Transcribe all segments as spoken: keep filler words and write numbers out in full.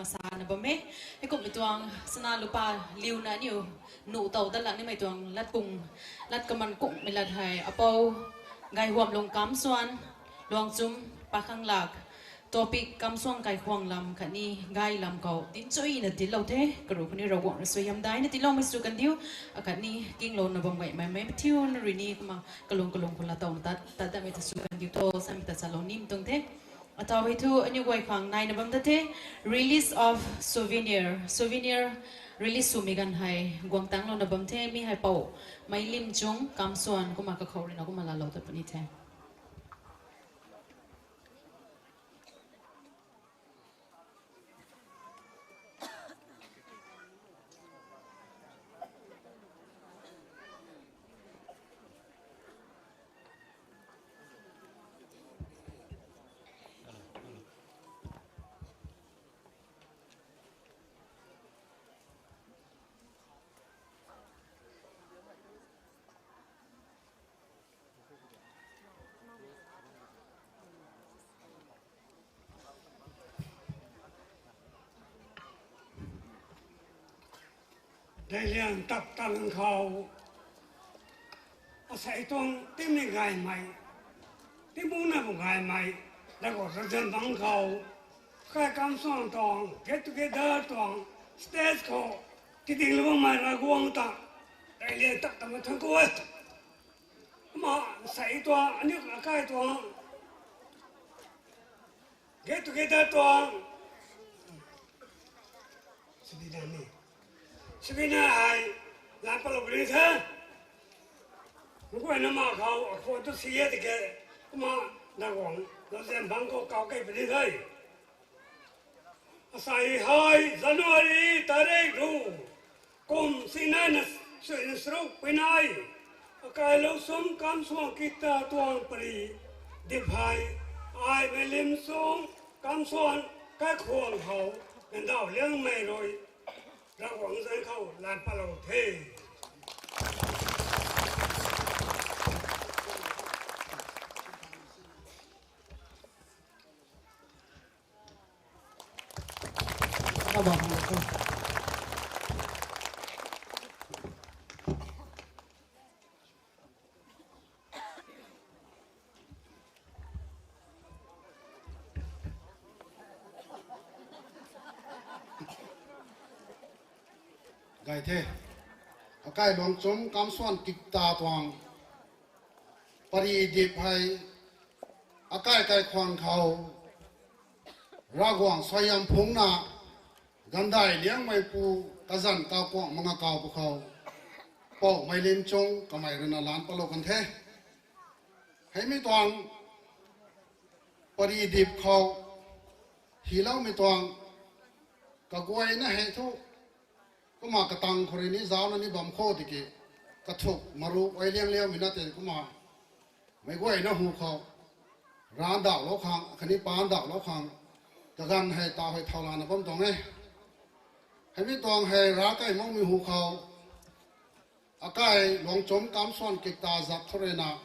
sana bam e. Heikumhmei tuang sana lupa liuna aniu nuh tow dat lak nimei tuang lat kung, lat kaman kungmei lat hei apou Gaihuamlung Kamsuan, Luangchum Pakhang Lak, topic Kamsuang Kaikhwang Lam khatni Gay Lam khou dinchuina dinclou the. Karuh khou ni Ravguangc rui suaihiam daina tiiloumei sw kandiu. Akhatni kinglouna bam gaymei mei mathiuna rui ni kumna kalung kalung khou laa towna tat tat datmei ta sw kandiu tho samei ta salou nim tuang the. Ataw hei thu aniu guay khang naina bam ta the, release of souvenir, souvenir release swmei ganv hei guang tanglouna bam the. Mi hei pou Meilimchung Kamsuan kumna kakhou ruina kumna laalou ta puni the. Deiliang tap tang khou, asei tuang timei gaymei, timbuna bu gaymei, dago rajan bang khou, kai Kamsuang tuang get together tuang stage khou tidinglou bammei Ravguangc ta, Deiliang tap tang thank you e. Kumna sei tuang aniu akai tuang get together tuang sibina ni, sibina hei lan patlou puni the. Meic guayna ma khou akhou tu si e tiki, kumna Ravguangc rajan bang khou kau kei puni the. Asei hei January tarik ruh, kum singnaina suina charuk pui nai, akai Luangchum Kamsuang Kipta tuang pari dip hei, ai Meilimchung Kamsuan Kaikhwang khou Gandauh Liangmei rui Ravguangc zanc khou lan patlou the. Gay the. Akai Luangchum Kamsuan Kipta tuang pari dip hei, akai Kaikhwang khou Ravguangc suaihiam phungna, Gandauh Liangmeipu kazanc kau kuang manga kau pwkhou, pou Meilimchung kamei ruina lan patlou kan the. Heimei tuang pari dip khou hyloumei tuang kaguayna hei thu, kumna katang khou rui ni zauna ni bam khou tiki, kathuk maru ai liang liangmei na tei kumna meic guayna hu khou randauhlou khang khatni paandauhlou khang kaganv hei taw hei thaulana bam tuang e. Heimei tuang hei rav kai makmei hu khou, akai Luangchum Kamsuan Kipta zat thu ruina,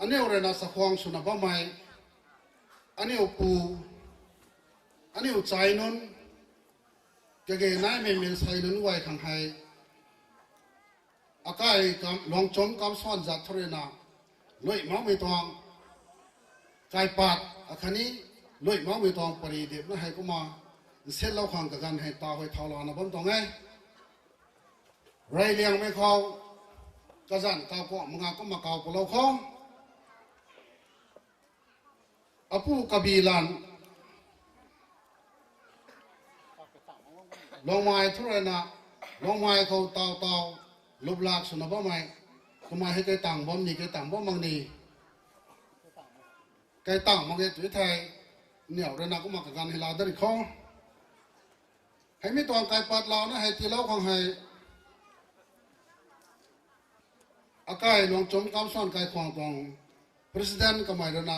aniu ruina chakhwang swna bammei, aniu pu, aniu chai nunc, kage naimei minsei nunc guay khang hei, akai Luangchum Kamsuan zat thu ruina, lui makmei tuang kaipat akhatni lui makmei tuang pari dipna hei kumna nsetlou khang kaganv hei taw hei thaulana bam tuang e. Rey Liangmei khou kazanc kau kuang manga kumna kau palou khou, apu Kabilan, Luangmei thu ruina, Luangmei khou taw taw luplak swna bammei, kamei hei kai tang bam ni, kai tang bam mak ni, kai tang mak e tu thei, niw ruina kumna kaganv hei laa dat ri khou. Heimei tuang kaipat launa hei tiilou khang hei, akai Luangchum Kamsuan Kaikhwang tuang president kamei ruina,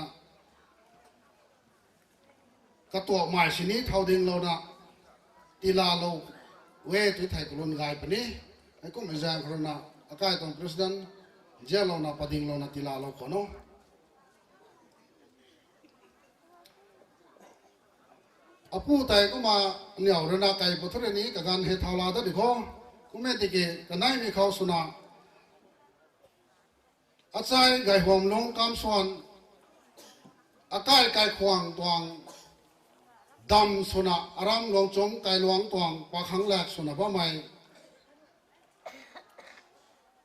katuakmei sini thau dinglouna tiilalou e tu thei kalun gay puni. Heikumhmei zaeng khou ruina, akai tuang president zianlouna padinglouna tiilalou khwan o. Apu tei kumna aniw ruina kai pw thu rui ni kaganv hei thau la dat di kho. Kum e tiki kaneimei khou swna, achai Gayhuamlung Kamsuan, akai Kaikhwang tuang dam swna aram Luangchum Kailuang tuang pakhang lak swna bammei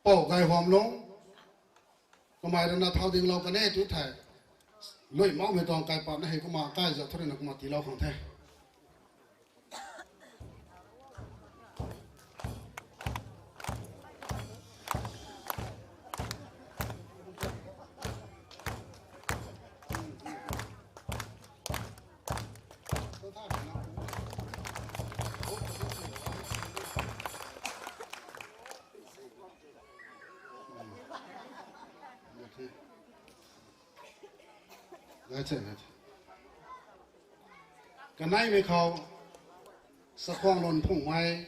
Pou Gayhuamlung, kamei ruina thau dinglou kan e tu thei, lui makmei tuang kaipatna hei kumna kai zat thu ruina kumna tiilou khang the. Kaneimei khou, Sakhuanglun Phungmei,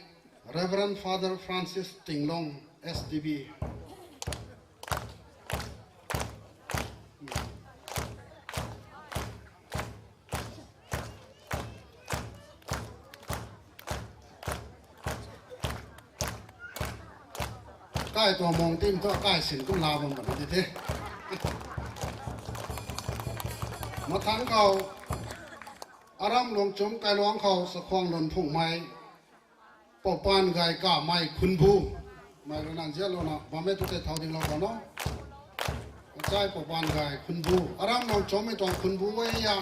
Reverend Father Francis Tinglung, S D B. Kai tuang mung tim thu kai sin kum la bam bam di the. Mathangc khou, aram Luangchum Kailuang khou Sakhuanglun Phungmei, Poupan Gay Kamei Khunbu. Mei ruina nzianlouna bammei tu tei thau dinglou kan o. Achai Poupan Gay Khunbu. Aram Luangchummei tuang Khunbu e a.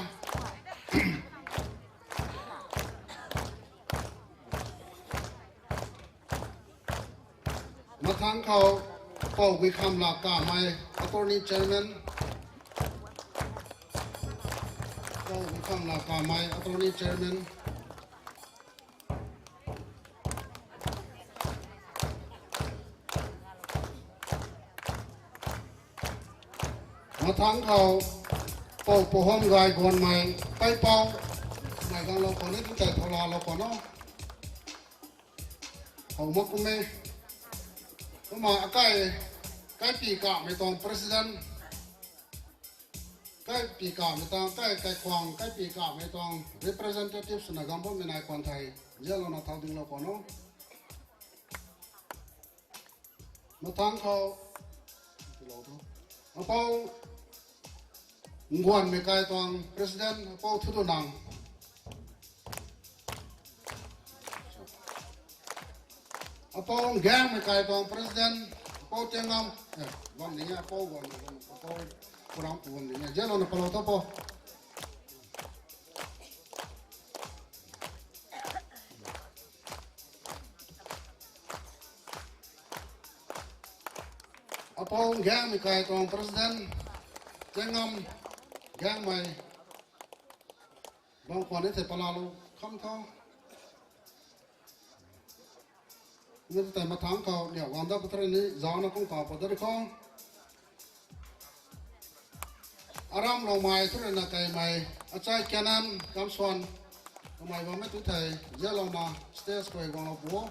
Mathangc khou, Pou Guikhamlak Kamei, Attorney Chairman. Pou Guikhamlak Kamei, Attorney Chairman. Mathangc khou, Pou Puham Gay Guanmei, Paipou, mei ganglou khou ni tu tei thau lalou kan o. How mak kum e. Kumna akai, Kaipi Kamei tuang President. Kaipi Kamei tuang, kai, Kaikhwang, Kaipi Kamei tuang representative swna gam bammei nai khwan thei, nzianlouna thau dinglou kan o. Mathangc khou, Apou Nguanmei kai tuang President, Apou Thudunang. Apou Gaengmei kai tuang President, Apou Tiangam, eh, bam ni e, Apou Guanmei, Apou Kurangpu bam ni e, nzianlouna palou tho Pou. Apou Gaengmei kai tuang President, Tiangam Gaengmei, bam khwan ni thei palalou kham tho. Mi tei mathangc khou niw guang dat pw thu rui ni zauna kung kau pat dat di kho. Aram Longmei thu ruina kaimei, achai Kanan Kamsuan, kamei bammei tu thei, nzianlouna stage khou guanglou pu o.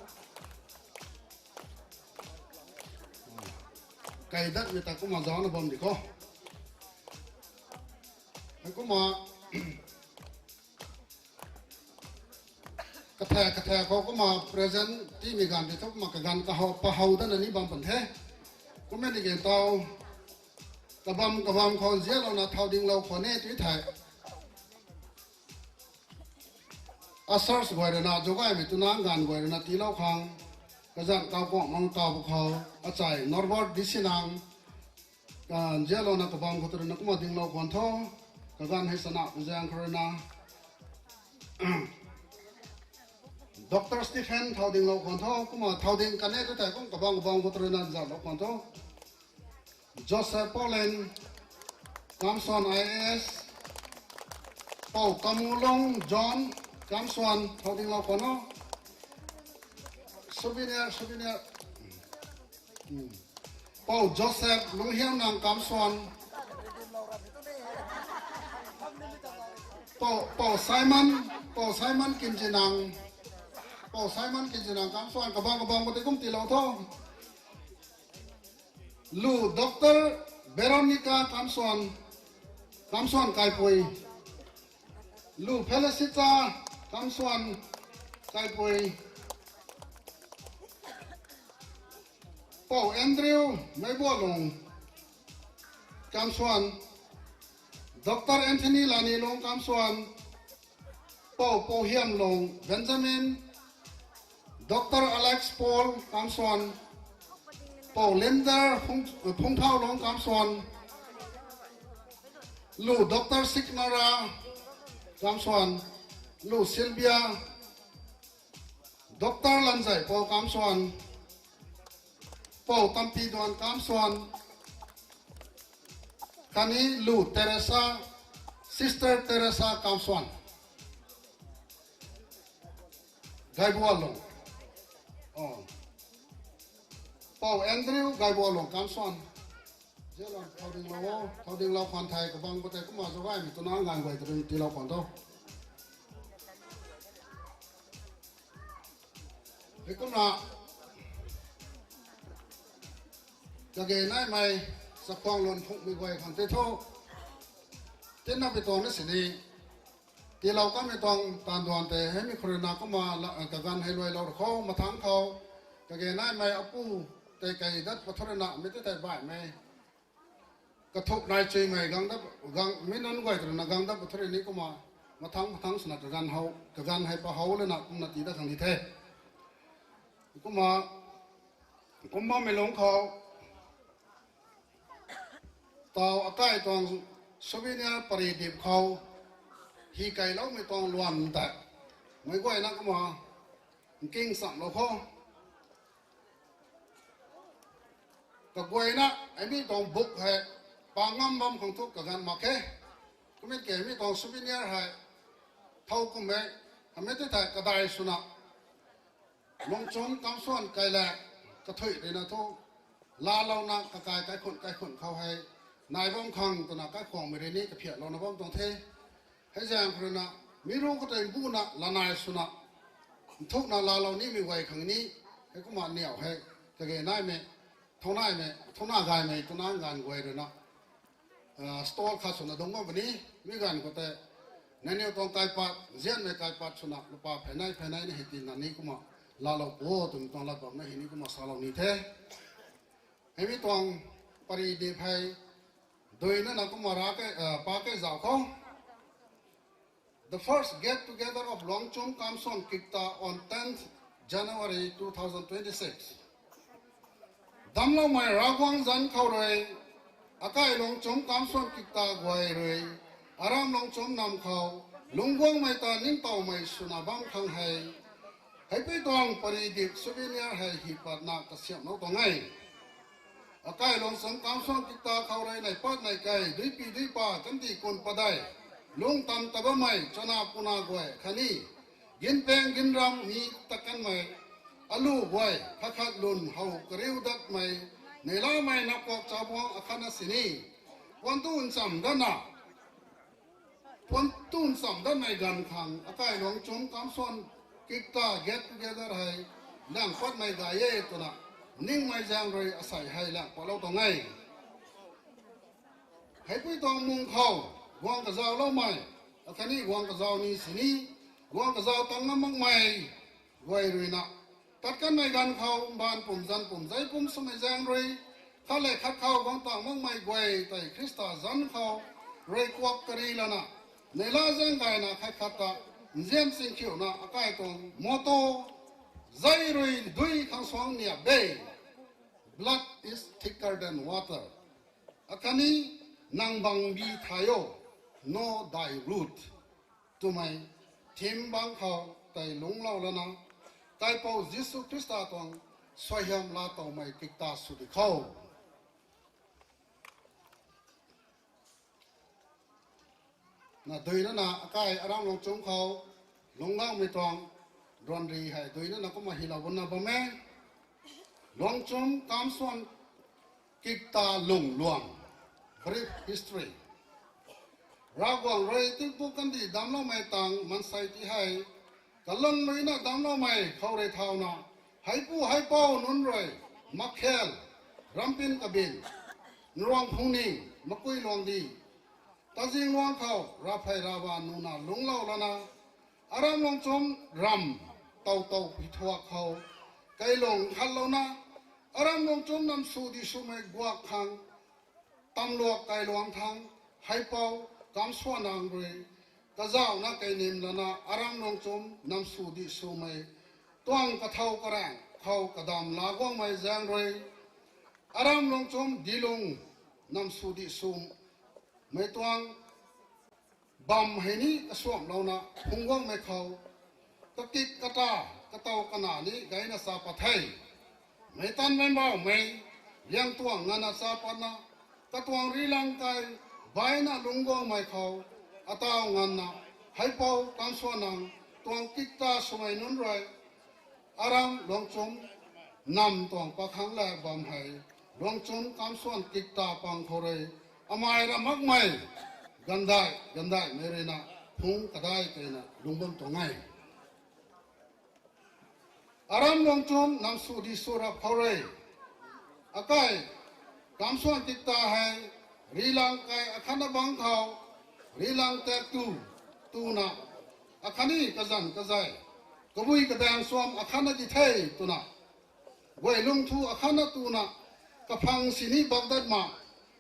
Kai datmei ta kumna zauna bam di kho. Hei kumna, kathe kathe khou kumna present tiimei ganv di thu kumna kaganv kahow, pahow datna ni bam pan the. Kumna ni gen tau, kabam kabam khou nzianlouna thau dinglou khwan e tu thei. Ushers guay ruina, zaugaymei twna ganv guay ruina tiilou khang, kazanc kau kuang mang kau pw khou, achai Norbert Disinang, nzianlouna kabam khou tu ruina kumna dinglou khwan tho, kaganv hei sana pw zaeng khou ruina. Doctor Stephen thau dinglou khwan tho, kumna thau ding kan e tu thei kum kabam kabam khou tu ruina zanlou khwan tho. Joseph Paulin, Kamsuan I A S, Pou Kamulung John, Kamsuan, thau dinglou khwan o. Souvenir, souvenir. Pou Joseph Lunghiamnang Kamsuan. Pou, Pou Simon, Pou Simon Kinzinang. Pou Simon Kinzinang Kamsuan, kabam kabam khou tei kum tiilou tho. Lu Doctor Veronica Kamsuan, Kamsuan Kaipui. Lu Felicita, Kamsuan, Kaipui, Pou Andrew Meibualung, Kamsuan, Doctor Anthony Lanilung, Kamsuan, Pou Pouhiamlung Benjamin, Doctor Alex Paul, Kamsuan, Pou Linda Phung, Phungthaulung, Kamsuan, Lu Doctor Siknara, Kamsuan, Lu Sylvia, Doctor Lanzai Pou, Kamsuan, Pou Tampi Duan, Kamsuan, khatni Lu Teresa, Sister Teresa, Kamsuan, Gaibualung. Oh. Pou Andrew Gaibualung, Kamsuan. Zia lan thau dinglou o, thau dinglou khwan thei kabang khou tei kumna zauc gaymei twna nganv guay ta rui tiilou khwan tho. Hei kumna kage naimei chakhwang lun phungmei guay khang tei thu, tinna pi tuang na sini, tiilou kanmei tuang taanv duan tei hei mi khou rui na kumna la, kaganv hei luailou ra khou mathangc khou, kage naimei apu tei kei dat pathu rui na mi tei tei baihmei kathuk nai chuimei gang dat, gang, mi nunc guay ta rui na gang dat pathu rui ni kumna mathangc mathangc swna kaganv hou, kaganv hei pa how lana kumna tii dat khang di the. Kumna, kumna mei lungc khou, tau akai tuang souvenir pary dip khou, hi kailoumei tuang luan tei, meic guayna kumna, nking chamlou khou. Kaguayna, ai mi tuang book hei, pa ngam bam khang thu kaganv mak khe. Kumna ke mi tuang souvenir hei, thow kummei, amei tei thei kadai swna, Lungchum Kamsuan Kailak, kathuic rui na thu, laalouna kakai kaikhunc kaikhunc khou hei, nai bam khang twna kaikhwangmei rui ni kaphiatlouna bam tuang the. Hei zaeng khou rui na, mi ru khou tei mbuna lanai swna, nthukna laalou nimei guay khang ni, hei kumna niw hei, kage naimei, thau naimei, thau na gaymei twna nganv guay rui na, stall khat swna dungc bam puni, mi ganv khou tei, nangniw tuang kaipat, nzianmei kaipat swna, lupa pheynei pheynei ni hei tina ni kumna, laalou pu o twmei tuang lat bam na hei ni kumna salou ni the. Hei mi tuang pary dip hei, dui nana kumna ra ke, pa ke zauc khou. The first get together of Luangchum Kamsuan Kikta on tenth January two thousand twenty-six. Damcloumei Ravguangc zanc khou rui, akai Luangchum Kamsuan Kikta guay rui, aram Luangchum nam khou, lungcguangmei ta ningtowmei swna bam khang hei, heipui tuang pary dip souvenir hei hi patna kasiamhlou tuang e. Akai Luangchum Kamsuan Kikta khou rui nai pat nai kei, duipi duipa, kandih kun padei, lungc tan ta bammei, chana puna guay khatni, ginpeng ginram ni tat kanmei, alu guay, khat khat lun how kariu datmei, neihlamei napuak chabuang akhatna sini, puan tu ncham datna, puan tu ncham datmei ganv khang, akai Luangchum Kamsuan Kikta get together hei, lang patmei gay e twna, ningmei zaeng rui asei hei lang patlou tuang e. Heipui tuang mung khou, guang kazauloumei, akhatni guang kazau ni sini, guang kazau tang ngam makmei, guay rui na, tat kanmei ganv khou, mbaanv pum zanc pum zei pum swmei zaeng rui, khat le khat khou guang tang makmei guay tei Khrista zanc khou, rui kuak kari lana, neihla zaeng gayna khat khat ta, nzian chingkhiuna akai tuang motto, zei rui dui khang suang niap de, blood is thicker than water. Akhatni, nang bangbi thay o, know thy root, twmei, theme bang khou tei lungclou lana, Kaipouc Jisu Khrista tuang suaihiam laatowmei kikta sw di khou. Na dui nana akai aram Luangchum khou, lungcloumei tuang, ruanri hei dui nana kumna hilou buna bam e. Luangchum Kamsuan Kikta lungluang, brief history. Ravguangc rui tingpuk kandih damcloumei tang maansei ti hei, kalung ruina damcloumei khou rui thauna, heipu heipou nunc rui, Makhel, Rampin Kabin, Nruang Phungning, Makui Luangdi, Tazing Luang khou, Ravphey Ravba nuna lungclou lana, Aram Luangchum ram tow tow pi thuak khou, kailung khatlouna, Aram Luangchum Namsw Dihswmei guak khang, Tamluak Kailuang thang, Haipou Kamsuanang rui, kazauhna kainim lana Aram Luangchum Namsw Dihswmei tuang kathow karaeng khou kadam la guangmei zaeng rui, Aram Luangchum Dilung Namsw Dihswmei tuang bam hei ni kasuamhlouna phung guangmei khou, kakik kata, katow kana ni gayna sa pat the. Meitan Meibaumei, Liangtuang nganvna sa patna, katuang Rilang Kai baina lungc guangmei khou, ataw nganvna, Haipou Kamsuanang tuang kikta swmei nunc rui, Aram Luangchum nam tuang pakhang la bam hei, Luangchum Kamsuan kikta pang khou rui, amei ra makmei, gandai, gandaimei ruina, phung kadai teina lungc bam tuang e. Aram Luangchum Namsw Dihsw rap khou rui, akai, Kamsuan kikta hei, Rilang Kai akhatna bang khou, Rilang Tek tu, tuna, akhatni kazanc kazei, kabui kadaeng suam akhatna di the twna, guay lung thu akhatna tuna, kaphang sini bak dat ma,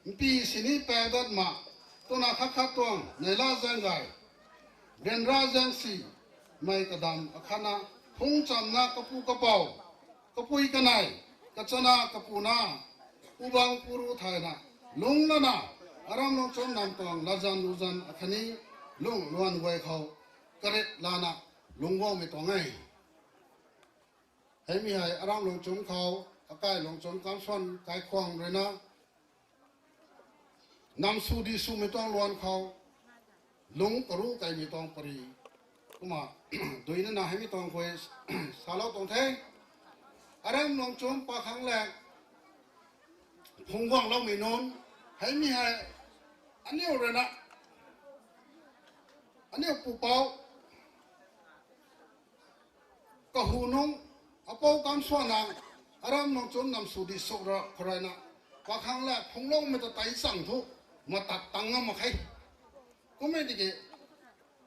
mpi sini paeng dat ma, twna khat khat tuang neihla zaeng gay, ryanra zaeng si, mei kadam akhatna, phungchamna kapu kapou, kapui kanei, kachana kapuna, pubang puru thayna, lungc lana, Aram Luangchum nam tuang latzan luzan akhatni, lungh luan guay khou, karit lana, lungc guangmei tuang e. Heimi hei Aram Luangchum khou, akai Luangchum Kamsuan Kaikhwang ruina, Namsw Dihswmei tuang luan khou, lungc karu kaimei tuang pari. Kumna, duinana heimi tuang khou, salou tuang the. Aram Luangchum pakhang la, phung guangloumei nunc, heimi hei, aniu ruina, aniu pupouc, kahu nunc, Apou Kamsuanang, Aram Luangchum Namsw Dihsw ra khou ruina, pakhang la phungloumei ta tei chang thu, matat tang ngam mak khe. Kummei tiki,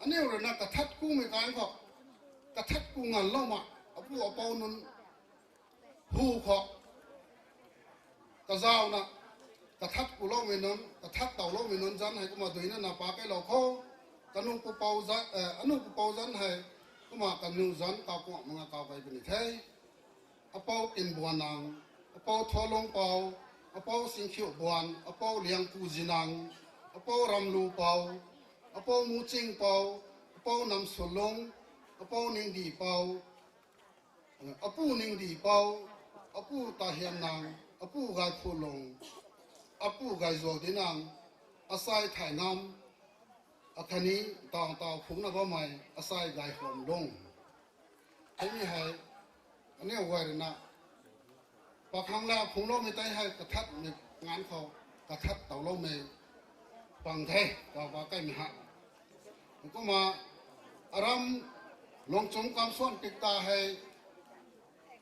aniu ruina kathat kumei kan khou, kathat ku nganlou ma, apu apou nunc, hu khou, kazauhna, kathat kuloumei nunc, kathat towloumei nunc zanc hei kumna duinana pa kailou khou, kanu pupouc zanc, eh, anu pupouc zanc hei, kumna kanu zanc kaw kuang manga kaw kai puni the. Apou Kinbuannang, Apou Tholungpou, Apou Singkhiubuan, Apou Liangkuzinang, Apou Ramlupou, Apou Muchingpou, Apou Namsulung, Apou Ningdipou, Apu Ningdipou, Apu Tahiamnang, Apu Gaiphulung, Apu Gaizualdinang, Asai Thaingam, akhatni taw taw phungna bammei Asai Gaihuamlung. Heimi hei, aniu guay ruina, pakhang la phungloumei tei hei kathatmei nganv khou, kathat towloumei pang the, kaw pa kaimei ha. Kumna, Aram Luangchum Kamsuan kikta hei,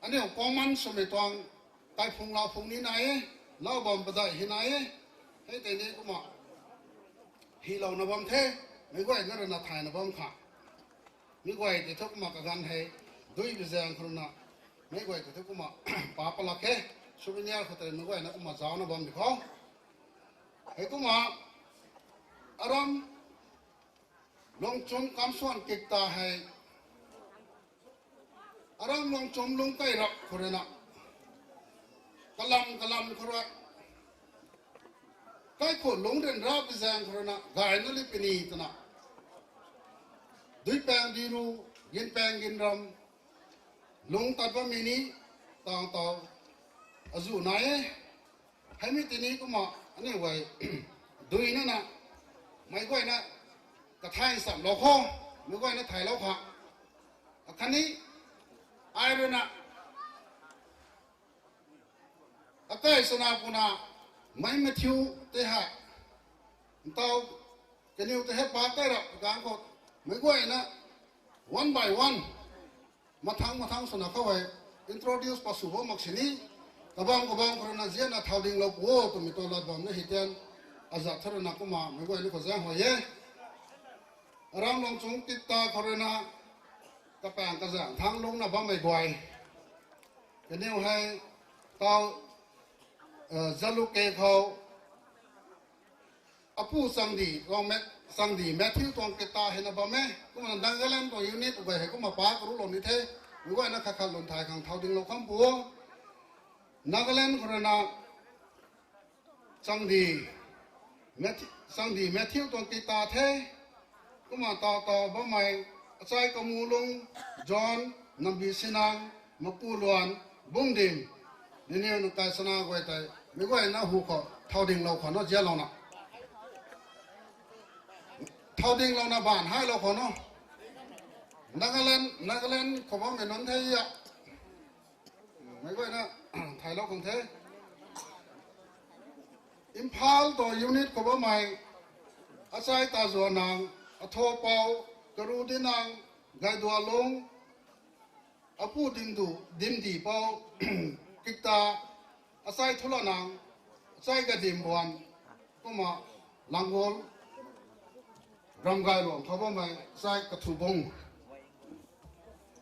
aniu common swmei tuang, kaiphung lau phung ni nai e, lau bam padeih hei nai e, hei tei ni kumna, hylouna bam the, meic guayna ruina thayna bam kha. Mi guay tei thu kumna kaganv hei, dui bi zaeng khou ruina, meic guay tei thu kumna, pa palak khe, souvenir khou tei meic guayna kumna zaucna bam di khou. Hei kumna, Aram Luangchum Kamsuan kikta hei, Aram Luangchum lungc kai rap khou ruina, kalam kalam khou rui, kaikhwang lungc ryanra bi zaeng khou ruina, gayna li puni twna, duipaeng diru, ginpaeng ginram, lungc tat bammei ni, taw taw, azuh nai e. Heimi tini kumna, aniu guay, duinana, meic guayna, kathay nchamlou khou, meic guayna thaylou kha. Akhatni, ai ruina, akai chana puna, meic mathiu tei hei, ntaw, kaniw tei hei pa kai rap ganv khou, meic guayna, one by one, mathang mathang swna khou hei, introduce pa sw bam mak sini, kabam kabam khou ruina zianna thau dinglou pu o twmei tuang lat bamna hi tian, azat tha ruina kumna meic guayna khou zaeng huay e. Aram Luangchum kikta khou ruina, Kapaeng kazanc thangc lungcna bammei guay, kaniw hei tau, eh, Jalukie khou apu Changdi, Changdi Matthew tuang kikta hei na bam e. Kumna Nagaland tuang unit guay hei kumna pa karuhlou ni the. Mi guayna khat khat lun thay khang thau dinglou kham pu o. Nagaland khou rui na Changdi Matthew, Changdi Matthew tuang kikta the. Kumna tau tau bammei, achai Kamulung, John, Nambi Sinang, Mapu Luan, Bungdim, niniw nang kai sana guay tei, mi guayna hu khou thau dinglou khou no zianlouna. Thau dinglouna baanv hailou khou no. Nagaland, Nagaland khou bammei nunc the a. Mi guayna thailou khang the. Imphal tuang unit khou bammei, achai Tazuanang, Athopou, Karudinang, Gaidualung, apu Dimdu, Dimdipou, kikta, achai Thulanang, achai Gadimbuan, kumna Langol, Ramgailuang khou bammei, achai Kathubung.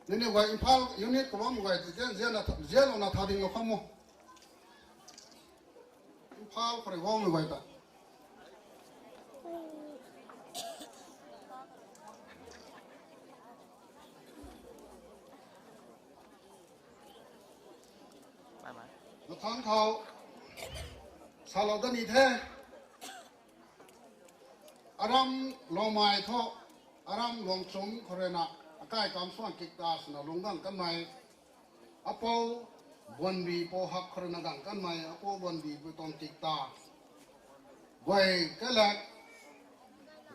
Nini guay Imphal unit khou bammei guay tei zianlouna thau dinglou kham o. Imphal khou rui guangmei guay ta. Mathangc khou salou dat ni the. Aram Longmai thu, Aram Luangchum khou rui na, akai Kamsuan kikta swna lungc gang kanmei, apou Buanbi pou hak khou rui na gang kanmei, apou Buanbi pou tuang kikta guay kalak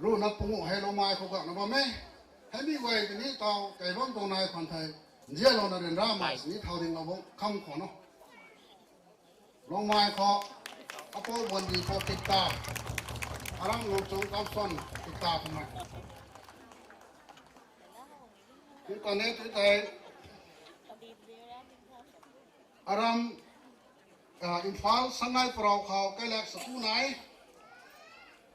ruhna punguh hei Longmai khou gangna bam e. Heimi guay tini tau kei bam tuang nai khwan thei, nzianlouna ryanramei sini thau dinglou bam kham khwan o. Longmai khou, apou Buanbi pou kikta, Aram Luangchum Kamsuan kikta twmei. Kum kane tu tei, Aram, ah, Imphal Sangai Parou khou kailak saku nai.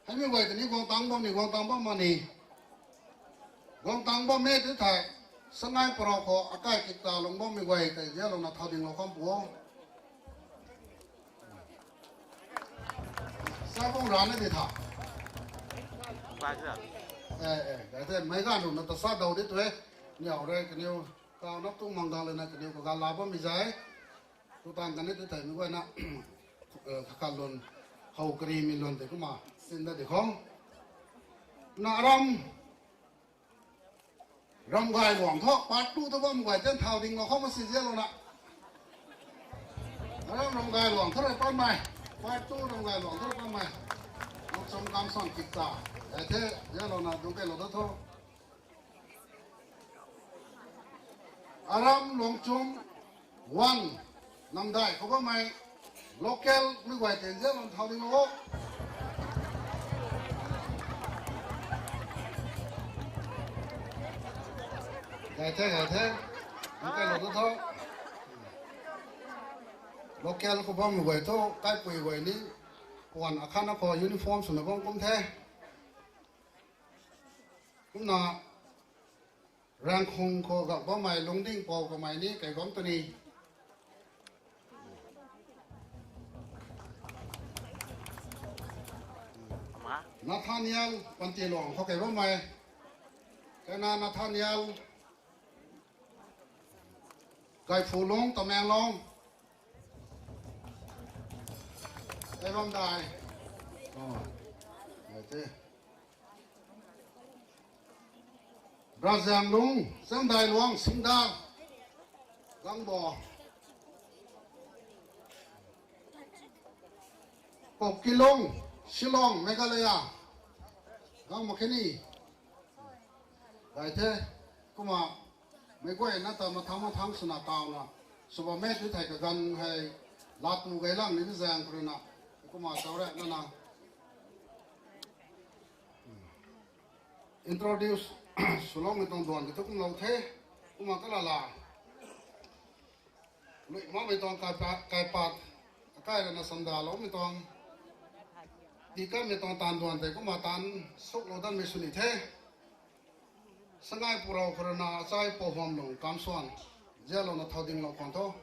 Heimi guay tini guang tang bam ni, guang tang bam ma ni. Guang tang bam e tu thei, Sangai Parou khou akai kikta lungc bammei guay tei zianlouna thau dinglou kham pu o. Sa bung rana di tha. Eh, eh, gay the, meic ganv ruhna ta sa dau di tu e. Niw rui kaniw, kau nap tu mang gang lana kaniw kaganv la bammei zay. Tu tang kani tu thei mi guayna, eh, khat khat lun, how karimei lun tei kumna sin dat di khou. Na Aram, Ramgailuang thu, part two thu bam guay ten thau dinglou khou ma si zianlouna. Aram Ramgailuang thu rui patmei, part two Ramgailuang thu rui patmei. Luangchum Kamsuan kikta, gay the, zianlouna dungc keylou dat tho. Aram Luangchum one, Namdai khou bammei, local mei guay tei zianlouna thau dinglou o. Gay the, gay the. Dungc keylou dat tho. Local khou bammei guay thu, kaipui guay ni, puan akhatna khou uniform swna bam kum the. Kumna, Rangkhung khou gang bammei Lungding pou kamei ni kei bam tu ni. Nathaniel Pantiluang khou kei bammei. Kaina Nathaniel Kaiphu Lung, Tamenglong. Kei bam dai. Oh. Gay the. Brazang Lung, Zangdai Luang, Singdal, Gangbo. Pokilung, Shillong, Meghalaya, Gangmakheni. Gay the, kumna, meic guayna ta mathang mathang swna tauna, sw bam e tu thei kaganv hei, latu gay lang ni zaeng khou rui na, kumna chau re nana. Introduce swloumei tuang duan ki thu kumlou the, kumna kalala. Lui makmei tuang kaipat, kaipat, akai rana samdaloumei tuang, tikanmei tuang taanv duan tei kumna taanv suklou danmei sw ni the. Sangai purou khou rui na achai Pouhuamlung Kamsuan zianlouna thau dinglou khwan tho.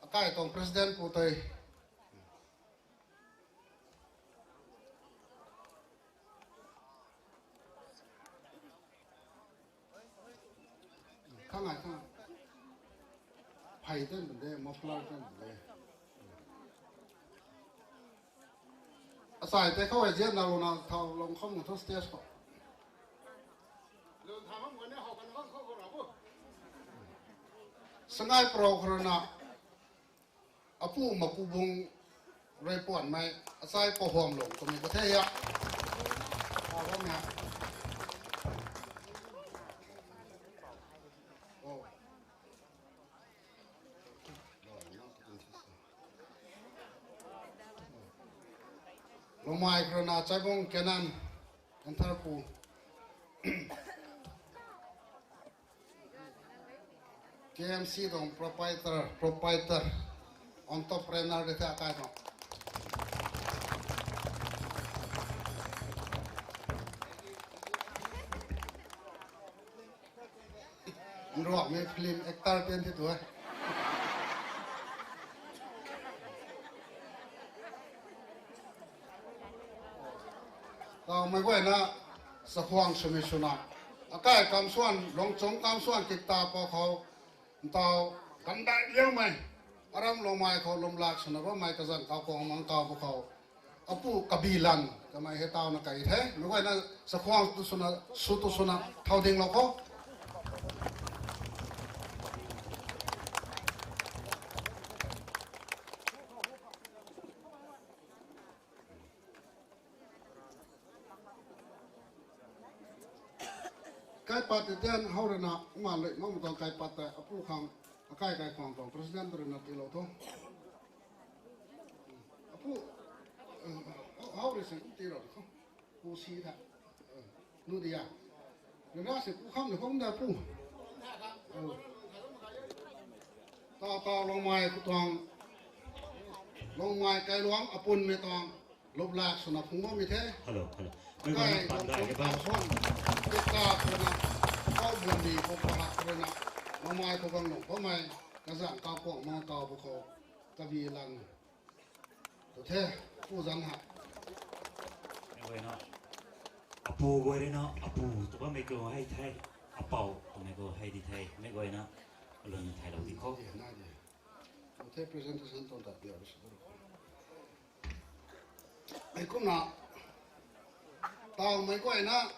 Akai tuang president pu tei. Khang ai khang. Phey ten de, muffler ten de. Asai tei khou e zianna luna thau lung khou mu thu stage khou. Sangai purou khou rui na apu Makubung rui puanmei achai Pouhuamlung twmei ka the a. Lungmai khou rui na Chaibung Kenan, Entharpu, K M C tuang proprietor, proprietor, entrepreneur de the akai tuang. Nruakmei film actor ten thi tu e. Tau mei guayna, Sakhuang swmei swna, akai Kamsuan, Lungchung Kamsuan kikta pw khou, ntau, gandai liangmei, aram Lungmai khou lwmlak swna bammei kazanc kau kuang mang kau pw khou, apu Kabilan kamei hei tauna kai the. Mei guayna Sakhuang tu swna, sw tu swna thau dinglou khou. Kaipat tei tian how rui na, ma lui ma mu tuang kaipat tei apu khang, akai kai khwang tuang president rui na tiilou tho. Apu, how rui sing kum tiilou khou. Pu si tha. Nu dia. Rui na si pu kham le kham da pu. Tau tau Lungmai khou tuang, Lungmai kailuang apunmei tuang, lwmlak swna phung bammei the. Hello, hello. Kai tuang pun kasuan, tikta khou na, kau bun di khou kahak rui na, Lungmai khou gang lung bammei, kazanc kau kuang mang kau pw khou, Kabilan. Tu the, pu zan ha. Mei guayna, apu guay rui na, apu tu bammei khou hei the, apou twmei khou hei di the, mei guayna, alun thailou di khou. Tu the presentation tuang ta dia rui sw. Hei kumna, tau mei guayna,